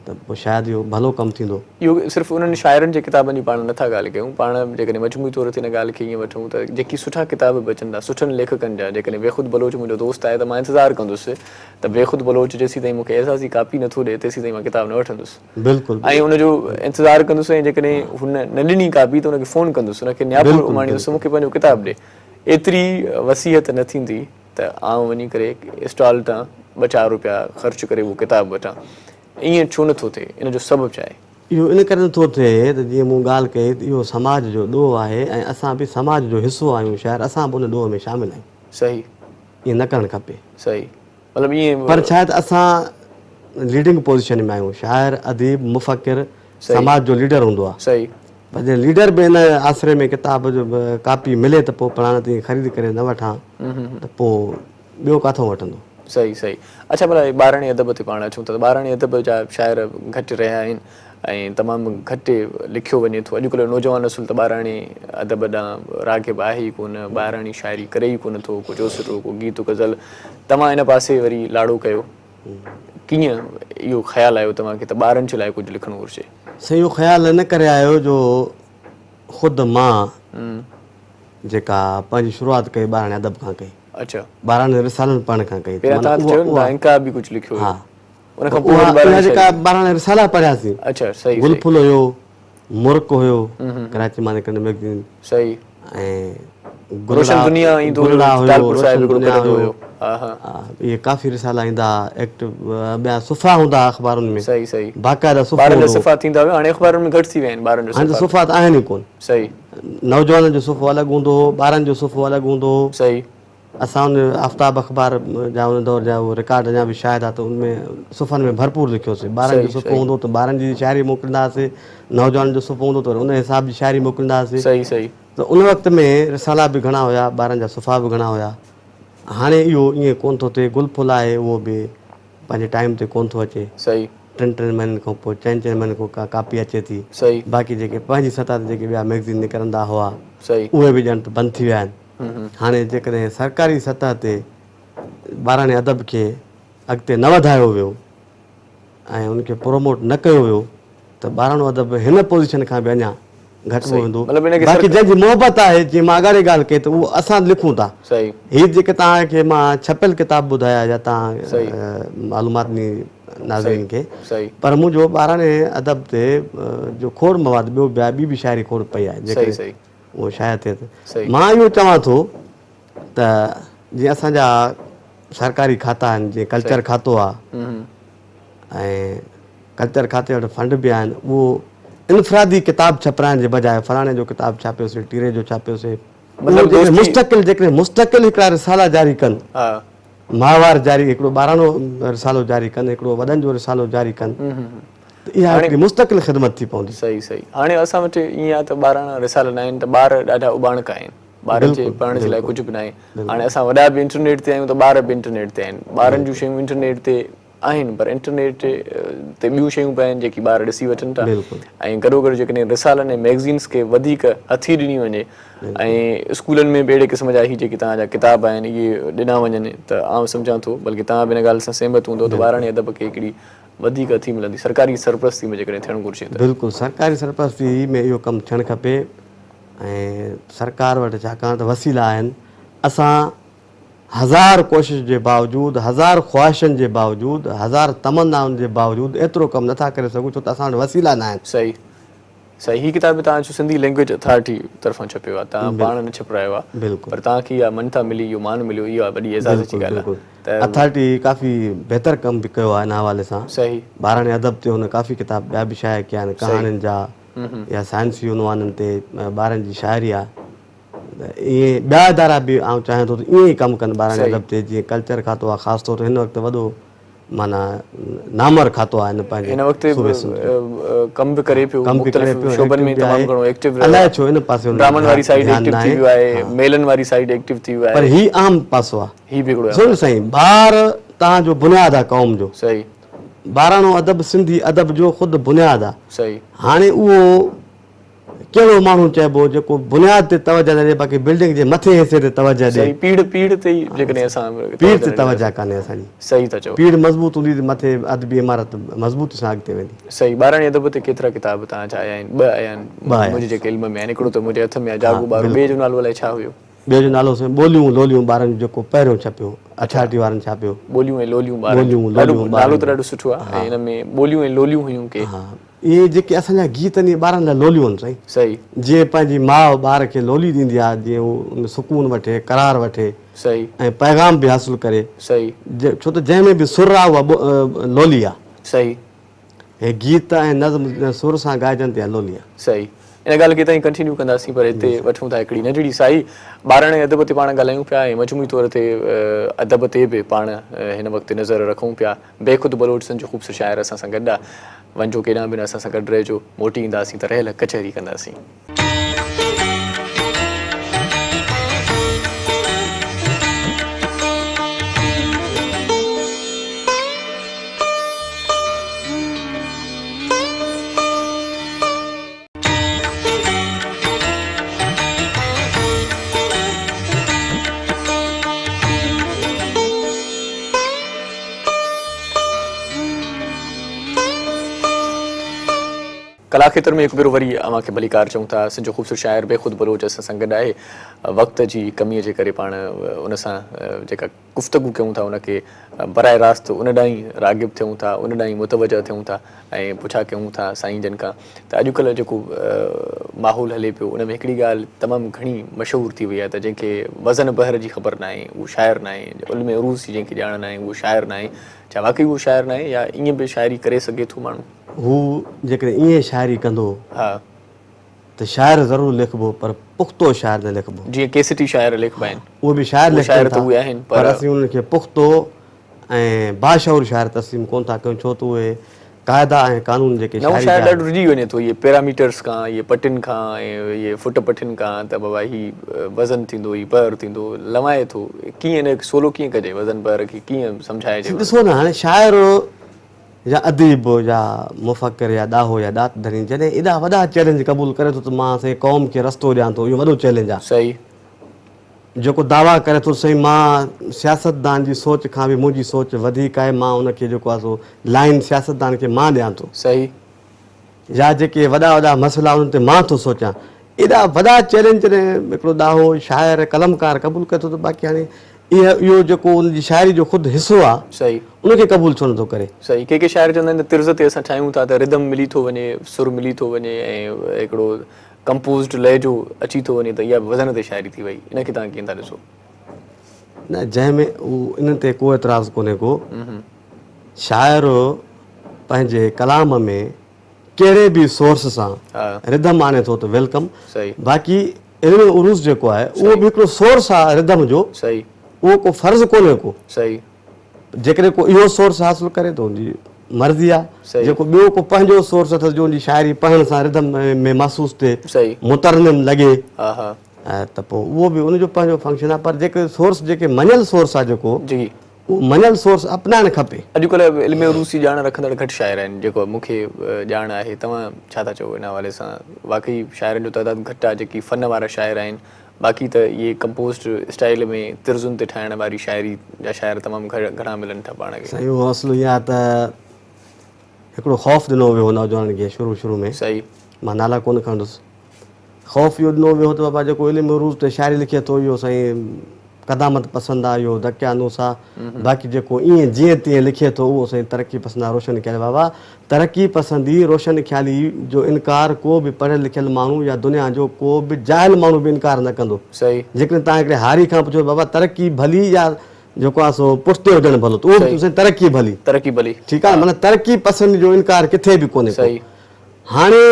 ته پوء شايد اهو ڀلو ڪم ٿيندو. اهو صرف انهن شاعرن جي ڪتابن جي پاڻ نٿا ڳالهه ڪيون، پاڻ جيڪڏهن مجموعي طور تي ان ڳالهه کي ائين وٺون ته جيڪي سٺا ڪتاب به اچن ٿا سٺن ليکڪن جا جيڪڏهن بيخود بلوچ منهنجو دوست آهي ته مان انتظار ڪندس ته بيخود بلوچ جيسيتائين مون کي اعزازي ڪاپي نٿو ڏئي تيسيتائين مان ڪتاب نه وٺندس. بلڪل ۽ ان جو انتظار ڪندس ۽ جيڪڏهن هن نه ڏني ڪاپي ته ان کي فون ڪندس ان کي نياپو اماڻيندس ته مون کي پنهنجو ڪتاب ڏي. ايتري وصيحت نه ٿيندي ته آئون وڃي ڪري اسٽال تان ٻه چار روپيا خرچ ڪري اهو ڪتاب وٺان. ائين ڇو نه ٿو ٿئي؟ ان جو سبب ڇا آهي؟ اهو ان ڪري نه ٿو ٿئي ته جيئن مون ڳالهه ڪئي ته اهو سماج جو ڏوهه آهي ۽ اسان به سماج جو حصو آهيون شاعر اسان به ان ڏوهه ۾ شامل آهيون. صحيح. ائين نه ڪرڻ کپي. صحيح. مطلب ائين. پر ڇا آهي ته اسان ليڊنگ پوزيشن ۾ آهيون. شاعر، اديب، مفڪر سماج جو ليڊر هوندو آهي. صحيح. پر جڏهن ليڊر به ان آسري ۾ ڪتاب جو ڪاپي ملي ته پوء پڙهان نه ته ائين خريد ڪري نه وٺان ته پوء ٻيو ڪاٿئون وٺندو. صحيح صحيح. اڇا ڀلا ٻاراڻي ادب تي پاڻ اچون ٿا ته ٻاراڻي ادب جا شاعر گهٽ رهيا آهن ۽ تمام گهٽ لکيو وڃي ٿو. اڄڪلهه جو نوجوان نسل ته ٻاراڻي ادب ڏانهن راغب آهي ئي ڪونه، ٻاراڻي شاعري ڪري ئي ڪونه ٿو، ڪو چوسٽو، ڪو گيت غزل. توهان ان پاسي وري لاڙو ڪيو، ڪيئن اهو خيال آيو توهان کي ته ٻارن جي لاء ڪجهه لکڻ گهرجي؟ سائين اهو خيال ان ڪري آيو جو خود مان جيڪا پنهنجي شروعات ڪئي ٻاراڻي ادب کان ڪئي. اڇا. ٻاراڻن رسالن پڙهڻ کان ڪئي. پهريان توهان ته چيو نه توهان انقلابي ڪجهه لکيو هيو. ها. ان کان پوء وري ٻاراڻي اها جيڪا ٻاراڻا رسالا پڙهياسين. اڇا صحيح گل ڦل هيو، مرڪ هيو، ڪراچي مان نڪرندڙ مئگزين. صحيح. ۽ روشن دنيا ايندو هيو، ٽالپر صاحب هڪڙو ڪڍندو هيو. ها ها. اهي ڪافي رسالا ايندا ها، ايڪٽو ٻيا صفحا هوندا ها اخبارن ۾. صحيح صحيح. باقاعده صفحو ٻارن جا صفحا ٿيندا هيا، هاڻي اخبارن ۾ گهٽ ٿي ويا آهن ٻارن جو صفحا. هاڻي ته صفحا ته آهن ئي ڪونه. صحيح. نوجوانن جو صفحو الڳ هوندو هو، ٻارن جو صفحو الڳ هوندو هو. صحيح. اسان ان آفتاب اخبار جا ان دور جا اهي رڪارڊ اڃا به شاهد آ ته ان ۾ صفحن ۾ ڀرپور لکيوسين. ٻارن جو صفحو هوندو ته ٻارن جي شاعري موڪليندا هئاسين، نوجوانن جو صفحو هوندو ته وري ان حساب جي شاعري موڪليندا هئاسين. صحيح صحيح. ته ان وقت ۾ رسالا به گهڻا هيا، ٻارن جا صفحا به گهڻا هيا. هاڻي اهو ائين ڪونه ٿو ٿئي. گل ڦل آهي اهو به پنهنجي ٽائيم تي ڪونه ٿو اچي. صحيح. ٽن ٽن مهينن کان پوء چئن چئن مهينن کان ڪا ڪاپي اچي ٿي. صحيح. باقي جيڪي پنهنجي سطح تي جيڪي ٻيا مئگزين نڪرندا هئا. صحيح. اهي به ڄڻ ته بند ٿي ويا آهن. هاڻي جيڪڏهن سرڪاري سطح تي ٻاراڻي ادب کي اڳتي نه وڌايو ويو ۽ ان کي پروموٽ نه ڪيو ويو ته ٻاراڻو ادب هن پوزيشن کان به اڃا گهٽبو ويندو. باقي جنهن جي محبت آهي جيئن مان اڳاڙي ڳالهه ڪئي ته اهو اسان لکون ٿا. هي جيڪي توهان کي مان ڇپيل ڪتاب ٻڌايا يا توهان معلومات ڏني ناظرين کي پر منهنجو ٻاراڻي ادب تي جو کوڙ مواد ٻيو به آهي ٻي به شاعري کوڙ پئي آهي جيڪڏهن اهو شايع ٿئي ته مان اهو چوان ٿو ته جيئن اسان جا سرڪاري کاتا آهن جيئن ڪلچر کاتو آهي ۽ ڪلچر کاتي وٽ فنڊ به آهن اهو انفرادي ڪتاب ڇپرائڻ جي بجاء فلاڻي جو ڪتاب ڇاپيوسي ٽيري جو ڇاپيوسي مطلب مستقل جيڪڏهن مستقل هڪڙا رسالا جاري ڪن ماهوار جاري هڪڙو ٻاراڻو رسالو جاري ڪن هڪڙو وڏن جو رسالو جاري ڪن ته اها هڪڙي مستقل خدمت ٿي پوندي. صحيح صحيح هاڻي اسان وٽ ائين آهي ته ٻاراڻا رسالا ناهن ته ٻار ڏاڍا اٻاڻڪا آهن ٻارن جي پڙهڻ جي لاء ڪجهه به ناهي هاڻي اسان وڏا به انٽرنيٽ تي آهيون ته ٻار به انٽرنيٽ تي آهن ٻارن جون شيون انٽرنيٽ تي آهن پر انٽرنيٽ تي ٻيون شيون به آهن جيڪي ٻار ڏسي وٺن ٿا ۽ گڏوگڏ جيڪڏهن رسالن ۽ مئگزينس کي وڌيڪ هٿي ڏني وڃي ۽ اسڪولن ۾ به اهڙي قسم جا هي جيڪي توهان جا ڪتاب آهن اهي ڏنا وڃن ته آئون سمجهان ٿو بلڪه توهان به ان ڳالهه سان سهمت هوندؤ ته ٻاراڻي ادب کي هڪڙي وڌيڪ هٿي ملندي سرڪاري سرپرستي ۾ جيڪڏهن ٿيڻ گهرجي ته. بلڪل سرڪاري سرپرستي ۾ اهو ڪم ٿيڻ کپي ۽ سرڪار وٽ ڇاڪاڻ ته وسيلا آهن اسان هزار ڪوشش جي باوجود هزار خواهشن جي باوجود هزار تمنائن جي باوجود ايترو ڪم نٿا ڪري سگهون ڇو ته اسان وٽ وسيلا ناهن. صحيح. سائين هي ڪتاب به توهان جو سنڌي لينگويج اٿارٽي طرفان ڇپيو آهي توهان پاڻ نه ڇپرايو آهي بلڪل پر توهان کي اها مڃتا ملي اهو مان مليو اها وڏي اعزاز جي ڳالهه آهي ته اٿارٽي ڪافي بهتر ڪم به ڪيو آهي ان حوالي سان صحيح ٻاراڻي ادب تي هن ڪافي ڪتاب ٻيا به شايع ڪيا آهن ڪهاڻين جا يا سائنسي عنوانن تي ٻارن جي شاعري آهي ته ائين ٻيا ادارا به آئون چاهيان ٿو ته ائين ئي ڪم ڪن ٻاراڻي ادب تي جيئن ڪلچر کاتو آهي خاص طور تي هن وقت وڏو معنيٰ نامور کاتو آهي هن پنهنجي هن وقت صوبي سنڌ جو. ڪم به ڪري پيو ڪم به ڪري مختلف پيو شعبن ايڪٽو ۾ به تمام آهي گهڻو ايڪٽو رهيو الائي آهي ڇو ان پاسي هن جو ڊرامن واري ڌيان سائيڊ ڌيان ايڪٽو ٿي ناهي ويو آهي ها ميلن واري سائيڊ ايڪٽو ٿي ويو پر آهي هي اهم پاسو آهي هي به هڪڙو ڏسو اهم نه سائين ٻار توهان جو بنياد آهي قوم جو صحيح ٻاراڻو ادب سنڌي ادب جو خود بنياد آهي صحيح هاڻي اهو ڪهڙو ماڻهو چئبو جيڪو بنياد تي توجه نه ڏي باقي بلڊنگ جي مٿين حصي تي توجه ڏي. صحيح پيڙهه پيڙهه تي ئي جيڪڏهن اسان پيڙهه تي توجه ڪانهي اسان جي. صحيح ٿا چئو. پيڙهه مضبوط هوندي ته مٿي ادبي عمارت مضبوطي سان اڳتي ويندي. صحيح ٻاراڻي ادب تي ڪيترا ڪتاب توهان جا آيا آهن؟ ٻه آيا آهن ٻه آيا منهنجي جيڪي علم ۾ آهن هڪڙو ته منهنجي هٿ ۾ آهي ها جاڳو ٻارو ٻئي بلڪل. جو نالو الائي ڇا هيو؟ ٻئي جو نالو سائين ٻوليون لوليون ٻارن جو جيڪو پهريون ڇپيو اٿارٽي وارن ڇاپيو. ٻوليون ۽ لوليون ٻارن جو ٻوليون ڏاڍو لوليون نالو ٻارن ته جو ڏاڍو سٺو آهي ها ۽ ان ۾ ٻوليون ۽ لوليون هيون ڪي. ها اهي جيڪي اسان جا گيت آهن اهي ٻارن لاء لوليون آهن سائين. صحيح. جيئن پنهنجي ماء ٻار کي لولي ڏيندي آهي جيئن هو ان ۾ سڪون وٺي قرار وٺي صحيح. ۽ پيغام به حاصل ڪري. صحيح. ڇو ته جنهن ۾ به سر آهي اها لولي آهي. صحيح. هي گيت ۽ نظم جڏهن سر سان ڳائجن ته اها لولي آهي. صحيح. ان ڳالهه کي تائين ڪنٽينيو ڪنداسين پر هتي وٺون ٿا هڪڙي ننڍڙي ساهي. ٻاراڻي ادب تي پاڻ ڳالهايون پيا ۽ مجموعي طور تي ادب تي به پاڻ هن وقت نظر رکون پيا. بيخود بلوچ سنڌ جو خوبصورت شاعر اسان سان گڏ آ. وڃجو ڪيڏانهن به نه اسان سان گڏ رهجو. موٽي اينداسين ته رهيل ڪچهري ڪنداسين. ڪلا کيتر ۾ هڪ ڀيرو وري اوهان کي ڀليڪار چئون ٿا. سنڌ جو خوبصورت شاعر بيخود بلوچ اسان سان گڏ آهي. وقت جي ڪميء جي ڪري پاڻ ان سان جيڪا گفتگو ڪيون ٿا ان کي براهه راست ان ڏانهن ئي راغب ٿيون ٿا ان ڏانهن ئي متوجه ٿيون ٿا ۽ پڇا ڪيون ٿا سائين جن کان ته اڄڪلهه جيڪو ماحول هلي پيو ان ۾ هڪڙي ڳالهه تمام گهڻي مشهور ٿي وئي آهي ته جنهن کي وزن بحر جي خبر ناهي اهو شاعر ناهي علم عروض جي جنهن کي ڄاڻ ناهي اهو شاعر ناهي ڇا واقعي اهو شاعر ناهي يا ائين به شاعري ڪري سگهي ٿو ماڻهو؟ هو جيڪڏهن ائين شاعري ڪندو. ها. ته شاعر ضرور ليکبو پر پختو شاعر نه ليکبو. جيئن ڪيسٽي شاعر ليکبا آهن. اهي به شاعر اهي ليکجن شاعر ته ٿا اهي آهن پر پر. اسين انهن کي پختو ۽ باشعور شاعر تسليم ڪونه ٿا ڪيون ڇو ته اهي قاعدا ۽ قانون جيڪي نئون شاعري شاعر جا ڏاڍو ڊڄي وڃي ٿو اهي پيراميٽرس کان اهي پٽين کان ۽ اهي فٽ پٺين کان ته بابا هي وزن ٿيندو هي بحر ٿيندو لنوائي ٿو ڪيئن ان کي سولو ڪيئن ڪجي وزن بحر کي ڪيئن سمجهائجي. ڏسو نه هاڻي شاعر يا اديب يا مفڪر يا ڏاهو يا ڏات ڌڻي جڏهن ايڏا وڏا چئلينج قبول ڪري ٿو ته مان سائين قوم کي رستو ڏيان ٿو اهو وڏو چئلينج آهي. صحيح. جيڪو دعويٰ ڪري ٿو سائين مان سياستدان جي سوچ کان به منهنجي سوچ وڌيڪ آهي مان ان کي جيڪو آهي سو لائين سياستدان کي مان ڏيان ٿو. صحيح. يا جيڪي وڏا وڏا مسئلا انهن تي مان ٿو سوچان. ايڏا وڏا چئلينج جڏهن هڪڙو ڏاهو شاعر قلمڪار قبول ڪري ٿو ته باقي هاڻي اها اهو جيڪو ان جي شاعري جو خود حصو آ صحيح. ان کي قبول ڇو نٿو ڪري. صحيح ڪي ڪي شاعر چوندا آهن ته طرز تي اسان ٺاهيون ٿا ته ردم ملي ٿو وڃي سر ملي ٿو وڃي ۽ هڪڙو ڪمپوزڊ لهجو اچي ٿو وڃي ته اها به وزن تي شاعري ٿي وئي ان کي توهان ڪيئن ٿا ڏسو؟ نه جنهن ۾ ان تي ڪو اعتراض ڪونهي ڪو شاعر پنهنجي ڪلام ۾ ڪهڙي به سورس سان ردم آڻي ٿو ته welcome باقي علم عروض جيڪو آهي اهو به هڪڙو سورس آهي ردم جو اهو ڪو فرض ڪونهي ڪو جيڪڏهن ڪو اهو سورس حاصل ڪري ته ان جي مرضي آهي جيڪو ٻيو ڪو پنهنجو سورس اٿس جو ان جي شاعري پڙهڻ سان ردم ۾ محسوس ٿئي مترنم لڳي ته پوء اهو به ان جو پنهنجو فنڪشن آهي پر جيڪي سورس جيڪي مڃيل سورس آهي جيڪو اهو مڃيل سورس اپنائڻ کپي. اڄڪلهه علم عروض جي ڄاڻ رکندڙ گهٽ شاعر آهن جيڪو مون کي ڄاڻ آهي توهان ڇا ٿا چئو ان حوالي سان واقعي شاعرن جو تعداد گهٽ آهي جيڪي فن وارا شاعر آهن باقي ته اهي ڪمپوزڊ اسٽائيل ۾ طرزن تي ٺاهڻ واري شاعري جا شاعر تمام گهڻا ملن ٿا پاڻ کي. سائين اهو مسئلو اهو آهي ته هڪڙو خوف ڏنو ويو هو نوجوانن کي شروع شروع ۾ صحيح. مان نالا ڪونه کڻندس خوف اهو ڏنو ويو هو ته بابا جيڪو علم عروض تي شاعري لکي ٿو اهو سائين قدامت پسند آ، اهو دقيانوس آ، باقي جيڪو ائين جيئن تيئن لکي ٿو اهو سائين ترقي پسند آ، روشن خيالي بابا ترقي پسندي روشن خيالي جو انڪار ڪو به پڙهيل لکيل ماڻهو يا دنيا جو ڪو به جاهل ماڻهو به انڪار نه ڪندو. صحيح. جيڪڏهن توهان هڪڙي هاري کان پڇو بابا ترقي ڀلي يا جيڪو آ سو پٺتي هجڻ ڀلو ته اهو به سائين ترقي ڀلي. ترقي ڀلي. ٺيڪ آ نه معنيٰ ترقي پسندي جو انڪار ڪٿي به ڪونهي ڪو. صحيح. هاڻي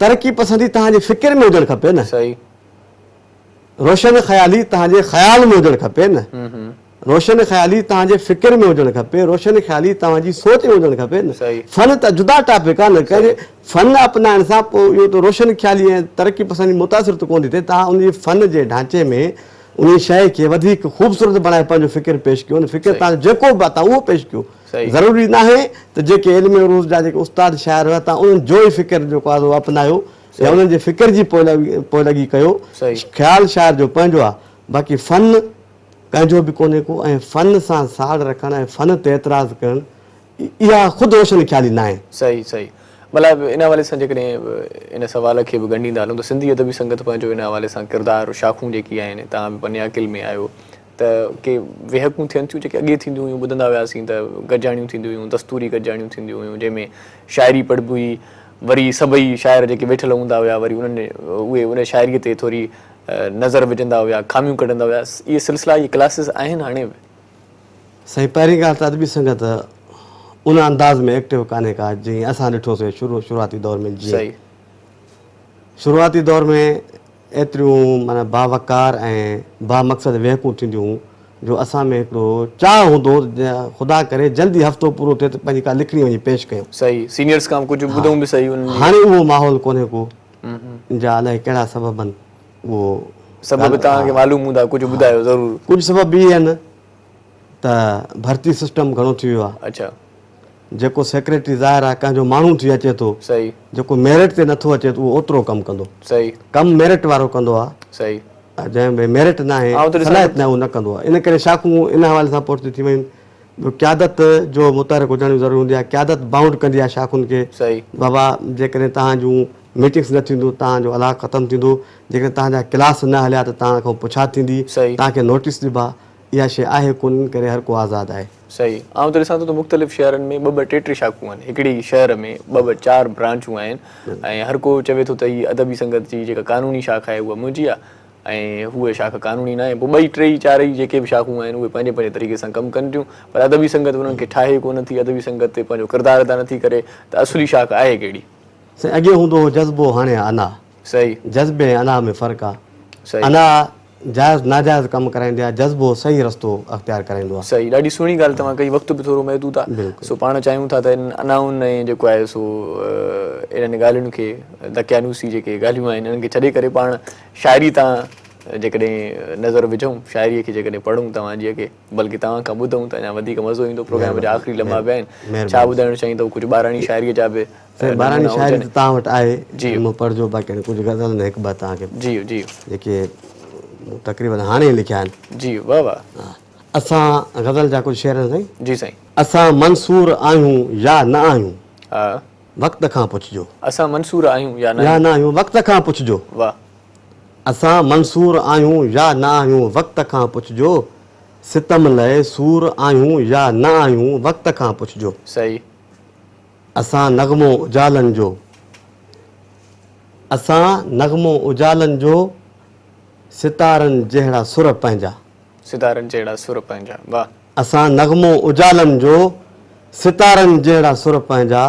ترقي پسندي توهان جي فڪر ۾ هجڻ کپي نه. صحيح. روشن خيالي توهان جي خيال ۾ هجڻ کپي نه. روشن خيالي توهان جي فڪر ۾ هجڻ کپي، روشن خيالي توهان جي سوچ ۾ هجڻ کپي نه. فن ته جدا ٽاپڪ آهي نه، ڪنهن جي فن اپنائڻ سان پوء اهو ته روشن خيالي ۽ ترقي پسندي متاثر ته ڪونه ٿي ٿئي، توهان ان جي فن جي ڍانچي ۾ انهي شيء کي وڌيڪ خوبصورت بڻائي پنهنجو فڪر پيش ڪيو نه، فڪر توهان جو جيڪو به آهي توهان اهو پيش ڪيو، ضروري ناهي ته جيڪي علم عروض جا جيڪي استاد شاعر هيا توهان انهن جو ئي فڪر جيڪو آهي سو اپنايو يا انهن جي فڪر جي پوئلڳي ڪيو، خيال شاعر جو پنهنجو آهي باقي فن ڪنهن جو به ڪونهي ڪو ۽ فن سان ساڙ رکڻ ۽ فن تي اعتراض ڪرڻ اها خود روشن خيالي ناهي. صحيح صحيح مطلب ان حوالي سان جيڪڏهن ان سوال کي به ڳنڍيندا هلون ته سنڌي ادبي سنگت پنهنجو ان حوالي سان ڪردار شاخون جيڪي آهن توهان به پني عاقل ۾ آهيو ته ڪي ويهڪون ٿين ٿيون جيڪي اڳي ٿينديون هيون ٻڌندا هياسين ته گڏجاڻيون ٿينديون هيون دستوري گڏجاڻيون ٿينديون هيون جنهن ۾ شاعري پڙهبي هئي وري سڀئي شاعر جيڪي ويٺل هوندا هيا وري انهن اهي ان شاعري تي ٿوري نظر وجهندا هيا، خاميون ڪڍندا هيا، اهي سلسلا اهي ڪلاسز آهن هاڻي به؟ سائين پهرين ڳالهه ته ادبي سنگت ان انداز ۾ ايڪٽو ڪانهي ڪا جيئن اسان ڏٺوسين شروع شروعاتي دور ۾ جيئن شروعاتي دور ۾ ايتريون معنيٰ باوقار ۽ بامقصد ويهڪون ٿينديون هيون جو اسان ۾ هڪڙو چاهه هوندو هو ته خدا ڪري جلدي هفتو پورو ٿئي ته پنهنجي ڪا لکڻي وڃي پيش ڪيون. صحيح سينيئرس کان ڪجهه ٻڌون به صحيح انهن جي. هاڻي اهو ماحول ڪونهي ڪو. ان جا الائي ڪهڙا سبب آهن اهو سبب توهان کي معلوم هوندا ڪجهه ٻڌايو ضرور. ڪجهه سبب اهي آهن ته ڀرتي سسٽم گهڻو ٿي ويو آهي. اڇا. جيڪو سيڪريٽري ظاهر آهي ڪنهن جو ماڻهو ٿي اچي ٿو. صحيح. جيڪو ميرٽ تي نٿو اچي ته اهو اوترو ڪم ڪندو. صحيح. ڪم ميرٽ وارو ڪندو آهي. صحيح. جنهن ۾ ميرٽ ناهي صلاحيت ناهي اهو نه ڪندو آهي ان ڪري شاخون ان حوالي سان پٺتي ٿي ويون. ٻيو قيادت جو متحرڪ هجڻ به ضروري هوندي آهي قيادت بائونڊ ڪندي آهي شاخن کي بابا جيڪڏهن توهان جون ميٽنگس نه ٿينديون توهان جو الاق ختم ٿيندو جيڪڏهن توهان جا ڪلاس نه هليا ته توهان کان پڇا ٿيندي توهان کي نوٽيس ڏبا اها شيء آهي ڪونه ان ڪري هر ڪو آزاد آهي. صحيح آئون ته ڏسان ٿو ته مختلف شهرن ۾ ٻه ٻه ٽي ٽي شاخون آهن هڪڙي ئي شهر ۾ ٻه ٻه چار برانچون آهن ۽ هر ڪو چوي ٿو ته هي ادبي سنگت جي جيڪا قانوني شاخ آهي اها منهنجي آهي ۽ هوء شاخ قانوني ناهي. پوء ٻئي ٽيئي چارئي جيڪي به شاخون آهن اهي پنهنجي پنهنجي طريقي سان ڪم ڪن ٿيون پر ادبي سنگت انهن کي ٺاهي ڪونه ٿي، ادبي سنگت تي پنهنجو ڪردار ادا نٿي ڪري ته اصلي شاخ آهي ڪهڙي؟ سائين اڳي هوندو هو جذبو هاڻي آ انا. صحيح. جذبي ۽ انا ۾ فرق آ. صحيح. انا جائز ناجائز ڪم ڪرائيندي آ، جذبو صحيح رستو اختيار ڪرائيندو آ. صحيح ڏاڍي سهڻي ڳالهه توهان ڪئي وقت به ٿورو محدود آ سو پاڻ چاهيون ٿا ته انهن انائن ۽ جيڪو آهي سو انهن ڳالهين کي دقيانوسي جيڪي ڳالهيون آهن انهن کي ڇڏي ڪري پاڻ شاعري تان جيڪڏهن نظر وجهون، شاعريء کي جيڪڏهن پڙهون توهان جي کي، بلڪه توهان کان ٻڌون ته اڃا وڌيڪ مزو ايندو. پروگرام جا آخري لمحا به آهن. ڇا ٻڌائڻ چاهيندؤ؟ ڪجهه ٻاراڻي شاعريء جا به سائين ٻاراڻي نمونا شاعري هجن. ته توهان وٽ آهي، جي. مون پڙهجو باقي هاڻي ڪجهه غزل آهن هڪ ٻه توهان کي جي جي. جيڪي مون تقريبن هاڻي ئي لکيا آهن. جي واه واه. اسان غزل جا ڪجهه شعر آهن سائين. جي سائين. اسان منصور آهيون يا نه آهيون. ها. وقت کان پڇجو. اسان منصور آهيون يا نه يا نه آهيون وقت کان پڇجو. واه. اسان منصور آهيون يا نه آهيون وقت کان پڇجو ستم لئه سور آهيون يا نه آهيون وقت کان پڇجو. صحيح. اسان نغمو اجالن جو اسان نغمو اجالن جو ستارن جهڙا سر پنهنجا. ستارن جهڙا سر پنهنجا واه. اسان نغمو اجالن جو ستارن جهڙا سر پنهنجا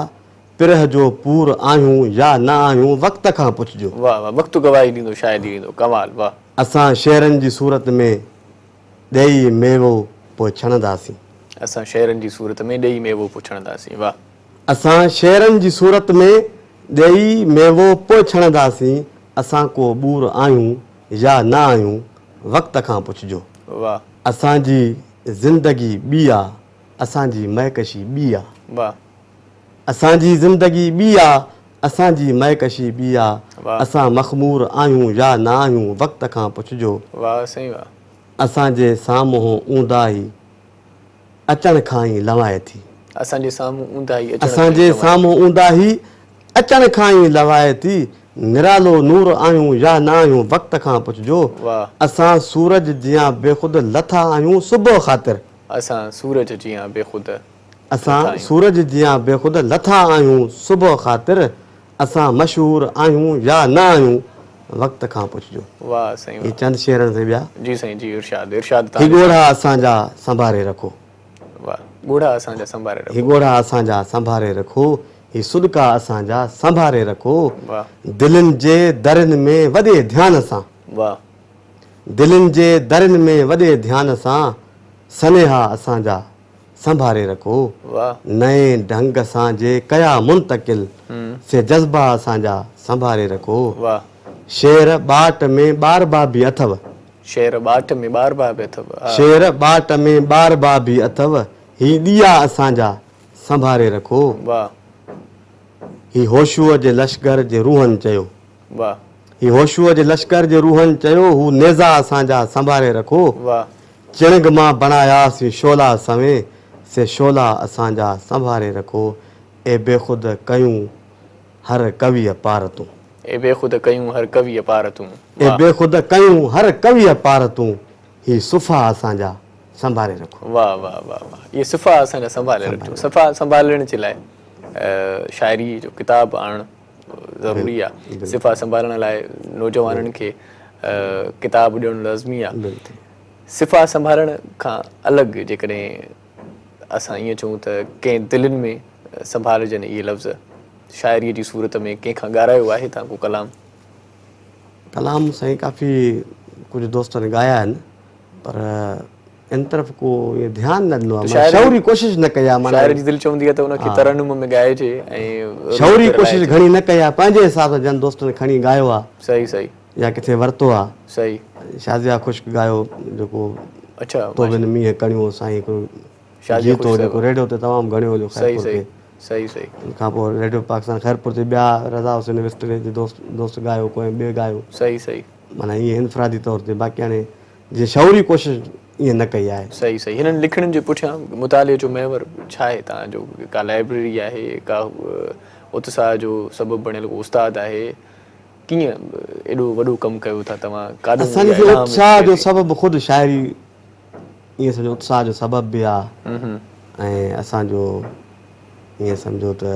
پرهه جو پور آهيون يا نه آهيون وقت کان پڇجو. واه واه وقت گواهي ڏيندو شاهدي ڏيندو ڪمال واه. اسان شعرن جي صورت ۾ ڏيئي ميوو پوء ڇڻنداسين. اسان شعرن جي صورت ۾ ڏيئي ميوو پوء ڇڻنداسين واه. اسان شعرن جي صورت ۾ ڏيئي ميوو پوء ڇڻنداسين اسان ڪو ٻور آهيون يا نه آهيون وقت کان پڇجو. واه. اسان جي زندگي ٻي آ اسان جي مئڪشي ٻي آ. واه. اسان جي زندگي ٻي آ، اسان جي مئڪشي ٻي آ، اسان مخمور آهيون يا نه آهيون وقت کان پڇجو. واه سائين واه. اسان جي سامهون اونداهي اچڻ کان ئي لنوائي ٿي. اسان جي سامهون اونداهي اچڻ اسان جي سامهون اونداهي اچڻ کان ئي لنوائي ٿي، نرالو نور آهيون يا نه آهيون وقت کان پڇجو. اسان سورج جيان بيخود لٿا آهيون صبح خاطر. اسان سورج جيان بيخود لٿا اسان آهيون. سورج جيان بيخود لٿا آهيون صبح خاطر. اسان مشهور آهيون يا نه آهيون وقت کان پڇجو. واه سائين هي واه. چند شعر آهن سائين ٻيا. جي سائين جي ارشاد ارشاد هي توهان جي ڳوڙها سامهون. اسان جا سنڀاري رکو. واه ڳوڙها اسان جا سنڀاري هي رکو. ڳوڙها اسان جا سنڀاري رکو. هي سڏڪا اسان جا سنڀاري رکو. واه. دلين جي درين ۾ وڏي ڌيان سان. واه. دلين جي درين ۾ وڏي ڌيان سان سنيها اسان جا سنڀاري رکو. واه. نئين ڍنگ سان جي ڪيا منتقل سي جذبا اسان جا سنڀاري رکو. واه. شعر ٻاٽ ۾ ٻاربا به اٿو. شعر ٻاٽ ۾ ٻاربا به اٿو. ها. شعر ٻاٽ ۾ ٻاربا به اٿو. هي ڏيئا اسان جا سنڀاري رکو. واه. هي هوشوء جي لشڪر جي روحن چيو. واه. هي هوشوء جي لشڪر جي روحن چيو، هو نيزا اسان جا سنڀاري رکو. واه. چڻگ مان بڻاياسين شعلا سوين، سي شعلا اسان جا سنڀاري رکو. اي بيخود ڪيون هر ڪويء پارتون. اي بيخود ڪيون هر ڪويء پارتون. اي واه. بيخود ڪيون هر ڪويء پارتون، هي صفحا اسان جا سنڀاري رکو. واه واه واه واه اهي صفحا اسان جا سنڀالي رکجو. صفحا سنڀالڻ جي لاء شاعري جو ڪتاب آڻڻ ضروري آ. صفحا سنڀالڻ لاء نوجوانن کي ڪتاب ڏيڻ لازمي آ. صفحا سنڀالڻ کان الڳ جيڪڏهن اسان ائين چئون ته ڪنهن دلين ۾ سنڀالجن اهي لفظ شاعري جي صورت ۾ ڪنهن کان ڳارايو آهي توهان ڪو ڪلام؟ ڪلام سائين ڪافي ڪجهه دوستن ڳايا آهن پر ان طرف ڪو ائين ڌيان نه ڏنو آهي معنيٰ شعوري ڪوشش نه ڪئي آهي معنيٰ شاعر جي دل چوندي آهي ته ان کي ترنم ۾ ڳائجي ۽ شعوري ڪوشش گهڻي نه ڪئي آهي پنهنجي حساب سان جن دوستن کڻي ڳايو آهي صحيح صحيح يا ڪٿي ورتو آهي صحيح شازيا خشڪ ڳايو جيڪو اڇا تو بن مينهن ڪڻيو سائين هڪڙو شازيا گيت هو خشڪ جيڪو ريڊيو تي تمام گهڻو هليو صحيح خيرپور صحيح تي صحيح صحيح ان کان پوء ريڊيو پاڪستان خيرپور تي ٻيا رضا حسين وسطڙي جي دوست دوست ڳايو ڪو ۽ ٻئي ڳايو صحيح صحيح معنيٰ ائين انفرادي طور تي باقي هاڻي جيئن شعوري ڪوشش ائين نه ڪئي آهي. صحيح صحيح هنن لکڻين جي پٺيان مطالعي جو محور ڇا آهي توهان جو ڪا لائبريري آهي ڪا اتساهه جو سبب بڻيل ڪو استاد آهي ڪيئن ايڏو وڏو ڪم ڪيو ٿا توهان ڪاڏو اسان اها کي الهام اتساهه ٿئي جو ٿي؟ سبب خود شاعري ائين سمجهو اتساهه جو سبب به آ ۽ اسان جو ائين سمجهو ته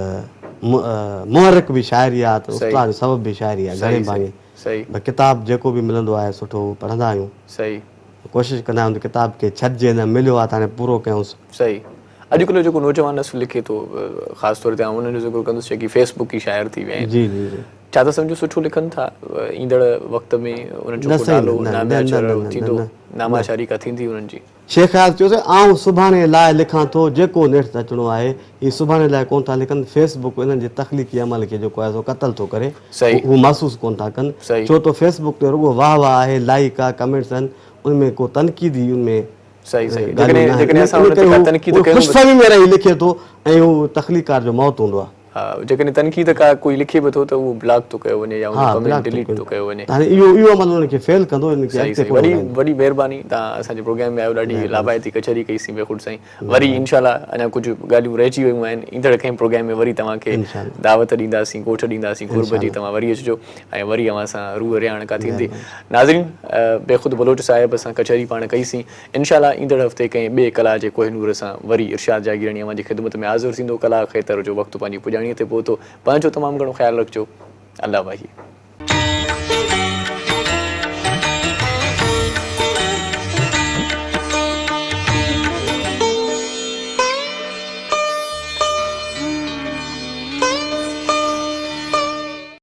محرڪ به شاعري آ ته صحيح اتساهه جو سبب به شاعري آ گهڻي صحيح صحيح ڀاڱي صحيح. ڀئي ڪتاب جيڪو به ملندو آهي سٺو اهو پڙهندا آهيون. صحيح. ڪوشش ڪندا آهيون ته ڪتاب کي ڇڏجي نه مليو آهي ته هاڻي پورو ڪيونس. صحيح. اڄڪلهه جيڪو نوجوان نسل لکي ٿو خاص طور تي آئون انهن جو ذڪر ڪندس جيڪي فيس بڪي شاعر ٿي ويا آهن. جي جي جي. ڇا ٿا سمجهو سٺو لکن ٿا ايندڙ وقت ۾ انهن جو نه ڪو سائين نالو نه نه نامياچر نه نه نه ٿيندو نه نه. ناماچاري ڪا ٿيندي انهن جي. شيخ اياز چيو ته آئون سڀاڻي لاء لکان ٿو جيڪو نيٺ ته اچڻو آهي. هي سڀاڻي لاء ڪونه ٿا لکن. فيس بڪ انهن جي تخليقي عمل کي جيڪو آهي سو قتل ٿو ڪري. هو محسوس ڪونه ٿا ڪن. ڇو ته فيس بڪ تي رڳو واهه واهه آهي، لائيڪ آ، ڪمينٽس آهن، ان ۾ ڪو تنقيدي ان ۾ ڳالهيون نه آهن. ان ڪري هو خوشفهمي ۾ رهي لکي ٿو ۽ هو تخليقڪار جو موت هوندو آهي. ها جيڪڏهن تنقيد ڪا ڪوئي لکي به ٿو ته اهو بلاڪ ٿو ڪيو وڃي يا ان جو ڪمينٽ ڊليٽ ٿو ڪيو وڃي. هاڻي اهو اهو عمل انهن کي فيل ڪندو انهن کي صحيح اڳتي صحيح ڪونه وڏي وڌائيندو. وڏي مهرباني توهان اسان جي پروگرام ۾ آيو ڏاڍي لاڀائتي ڪچهري ڪئي سين بيخود سائين وري انشاء الله اڃا ڪجهه ڳالهيون رهجي ويون آهن ايندڙ ڪنهن پروگرام ۾ وري توهان کي دعوت ڏينداسين ڪوٺ ڏينداسين قرب جي توهان وري اچجو ۽ وري اوهان سان روح رهاڻ ڪا ٿيندي ناظرين بيخود بلوچ صاحب سان ڪچهري پاڻ ڪئي سين انشاء الله ايندڙ هفتي ڪنهن ٻئي ڪلا جي ڪوهه نور سان وري ارشاد جاگيراڻي اوهان جي خدمت ۾ حاضر ٿيندو. ڪلاڪ خيتر جو وقت پنهنجي پڄاڻيء تي پهتو. پنهنجو تمام گهڻو خيال رکجو. الله واهي.